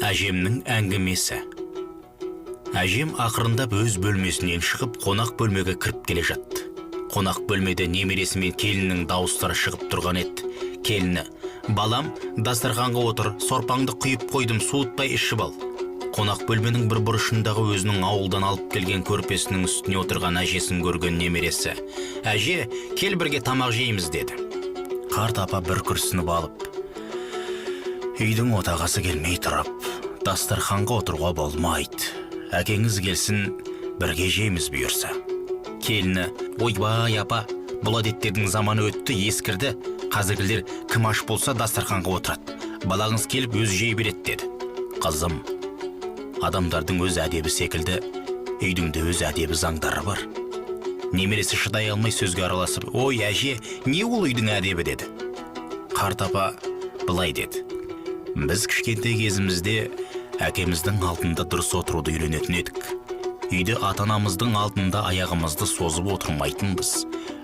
Әжемнің әңгімесі. Әжем ақырындап өз бөлмесінен шығып, қонақ бөлмеге кіріп келе жатты. Қонақ бөлмеде немересі мен келіннің дауыстары шығып тұрған еді. Келіні: «Балам, дастарханға отыр, сорпаңды құйып қойдым, суытпай ішіп ал». Қонақ бөлменің бір бұрышындағы өзінің ауылдан алып келген көрпесінің үстіне отырған әжесін көрген немересі: «Әже, кел, бірге тамақ жейміз», – деді. Қарт апа бір күрсініп алып: «Үйдің отағасы келмей тұрып, дастарханға отыруға болмайды. Әкеңіз келсін, бірге жейміз бұйырса». Келіні: «Ойбай, апа, бұл әдеттердің заманы өтті, ескірді. Қазіргілер кім аш болса, дастарханға отырады. Балаңыз келіп, өзі жей береді», – деді. «Қызым, адамдардың өз әдебі секілді, үйдің де өз әдебі, заңдары бар». Немересі шыдай алмай сөзге араласып: «Ой, әже, не ол үйдің әдебі?» – деді. Қарт апа былай деді: «Біз кішкентай кезімізде әкеміздің алдында дұрыс отыруды үйренетін едік. Үйде ата анамыздың алдында аяғымызды созып отырмайтынбыз.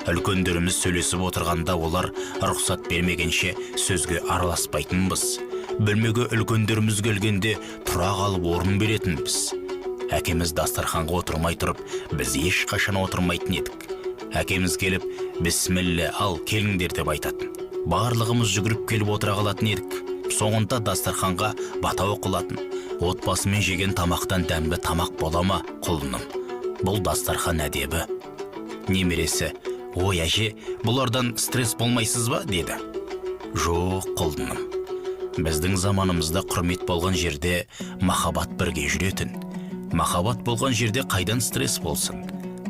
Үлкендеріміз сөйлесіп отырғанда, олар рұқсат бермегенше сөзге араласпайтынбыз. Бөлмеге үлкендеріміз келгенде, тұра қалып орын беретінбіз. Әкеміз дастарханға отырмай тұрып, біз ешқашан отырмайтын едік. Әкеміз келіп, «Бісміллә, ал келіңдер» деп айтатын. Барлығымыз жүгіріп келіп отыра қалатын едік. Соңында дастарханға бата оқылатын. Отбасымен жеген тамақтан дәмді тамақ бола ма, құлыным? Бұл дастархан әдебі». Немересі: «Ой, әже, бұлардан стресс болмайсыз ба?» – деді. «Жоқ, құлыным. Біздің заманымызда құрмет болған жерде махаббат бірге жүретін. Махаббат болған жерде қайдан стресс болсын?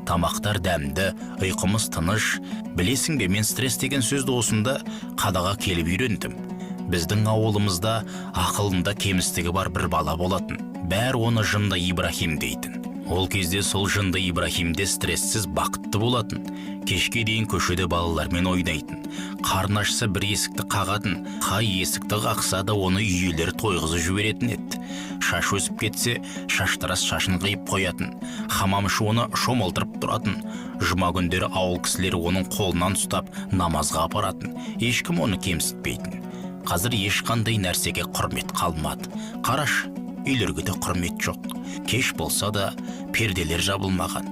Тамақтар дәмді, ұйқымыз тыныш. Білесің бе, мен стресс деген сөзді осында қалаға келіп үйрендім. Біздің ауылымызда ақылында кемістігі бар бір бала болатын. Бәрі оны Жынды Ибрахим дейтін. Ол кезде сол Жынды Ибрахимде стрессіз бақытты болатын. Кешке дейін көшеде балалармен ойнайтын. Қарны ашса, бір есікті қағатын. Қай есікті қақса да, оны үй иелері тойғызып жіберетін еді. Шаш өсіп кетсе, шаштараз шашын қиып қоятын. Хамамшы оны шомылдырып тұратын. Жұма күндері ауыл кісілері оның қолынан ұстап намазға апаратын. Ешкім оны кемсітпейтін. Қазір ешқандай нәрсеге құрмет қалмады. Қараш, үйлерге де құрмет жоқ. Кеш болса да, перделер жабылмаған.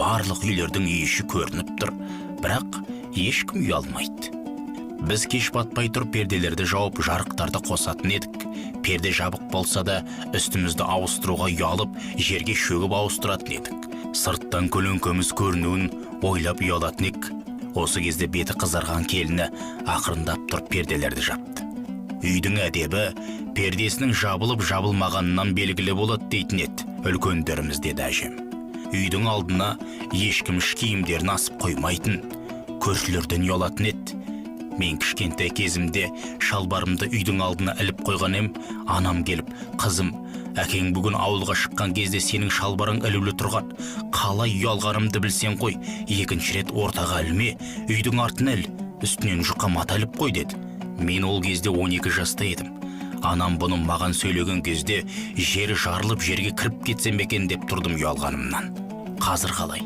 Барлық үйлердің үй іші көрініп тұр, бірақ ешкім ұялмайды. Біз кеш батпай тұрып перделерді жауып, жарықтарды қосатын едік. Перде жабық болса да, үстімізді ауыстыруға ұялып, жерге шөгіп ауыстыратын едік. Сырттан көлеңкеміз көрінуін ойлап ұялатын едік». Осы кезде беті қызарған келіні ақырындап тұрып перделерді жапты. «Үйдің әдебі пердесінің жабылып жабылмағанынан белгілі болады дейтін еді үлкендеріміз», – деді әжем. «Үйдің алдына ешкім іш киімдерін асып қоймайтын. Көршілерден ұялатын еді. Мен кішкентай кезімде шалбарымды үйдің алдына іліп қойған ем. Анам келіп: «Қызым, әкең бүгін ауылға шыққан кезде сенің шалбарың ілулі тұрған. Қалай ұялғанымды білсең ғой. Екінші рет ортаға ілме, үйдің артына іл, үстінен жұқа мата іліп қой», – деді. Мен ол кезде 12 жаста едім. Анам бұны маған сөйлеген кезде, жер жарылып жерге кіріп кетсем екен деп тұрдым ұялғанымнан. Қазір қалай?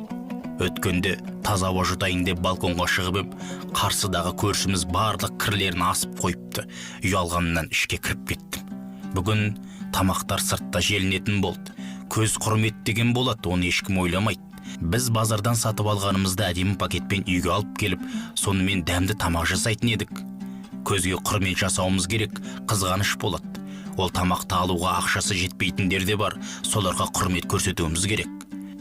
Өткенде таза ауа жұтайын деп балконға шығып ем, қарсыдағы көршіміз барлық кірлерін асып қойыпты. Ұялғанымнан ішке кіріп кеттім. Бүгін тамақтар сыртта желінетін болды. Көз құрмет деген болады, оны ешкім ойламайды. Біз базардан сатып алғанымызды әдемі пакетпен үйге алып келіп, сонымен дәмді тамақ жасайтын едік. Көзге құрмет жасауымыз керек, қызғаныш болады. Ол тамақты алуға ақшасы жетпейтіндер де бар, соларға құрмет көрсетуіміз керек.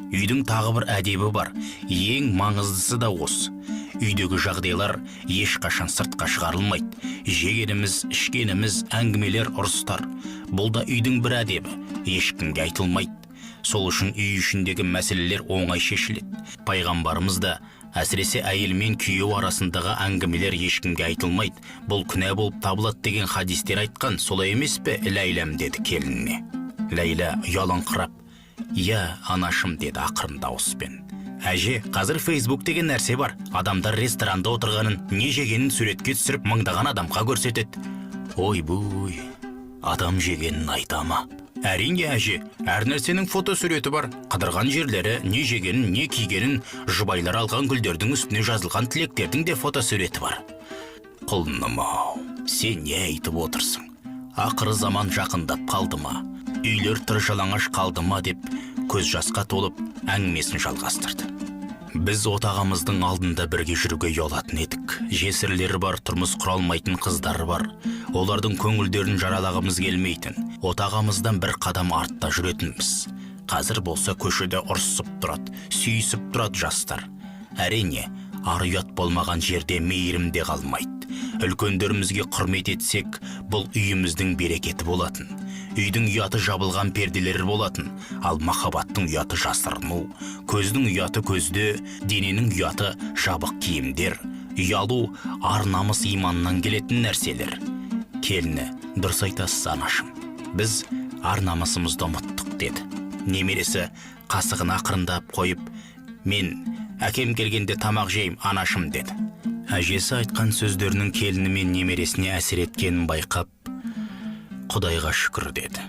Үйдің тағы бір әдебі бар, ең маңыздысы да осы. Үйдегі жағдайлар ешқашан сыртқа шығарылмайды. Жегеніміз, ішкеніміз, әңгімелер, ұрыстар – бұл да үйдің бір әдебі, ешкімге айтылмайды. Сол үшін үй ішіндегі мәселелер оңай шешіледі. Пайғамбарымыз да: «Әсіресе әйел мен күйеу арасындағы әңгімелер ешкімге айтылмайды, бұл күнә болып табылады», – деген хадистер айтқан. Солай емес пе, Ләйләм?» – деді келініне. Ләйлә ұялыңқырап: «Иә, анашым», – деді ақырын дауыспен. «Әже, қазір Фейсбук деген нәрсе бар. Адамдар ресторанда отырғанын, не жегенін суретке түсіріп, мыңдаған адамға көрсетеді». «Ойбуй, адам жегенін айта ма?» «Әрине, әже, әр нәрсенің фотосуреті бар. Қыдырған жерлері, не жегенін, не кигенін, жұбайлар алған гүлдердің үстіне жазылған тілектердің де фотосуреті бар». «Құлыным ау, сен не айтып отырсың? Ақыры заман жақындап қалды ма, үйлер тыр жалаңаш қалды ма деп көз жасқа толып әңгімесін жалғастырды. Біз отағамыздың алдында бірге жүруге ұялатын едік. Жесірлері бар, тұрмыс құра алмайтын қыздар бар. Олардың көңілдерін жаралағымыз келмейтін. Отағамыздан бір қадам артта жүретінбіз. Қазір болса көшеде ұрысып тұрады, сүйісіп тұрады жастар. Әрине, ар ұят болмаған жерде мейірім де қалмайды. Үлкендерімізге құрмет етсек, бұл үйіміздің берекеті болатын. Үйдің ұяты жабылған перделер болатын, ал махаббаттың ұяты жасырыну, көздің ұяты көзде, дененің ұяты жабық киімдер. Ұялу ар намыс иманнан келетін нәрселер. Келіні: «Дұрыс айтасыз, анашым, біз ар намысымызды ұмыттық», – деді. Немересі қасығын ақырындап қойып: «Мен әкем келгенде тамақ жейм, анашым», – деді. Әжесі айтқан сөздерінің келіні мен немересіне әсер еткенін байқап, «Құдайға шүкір», – деді.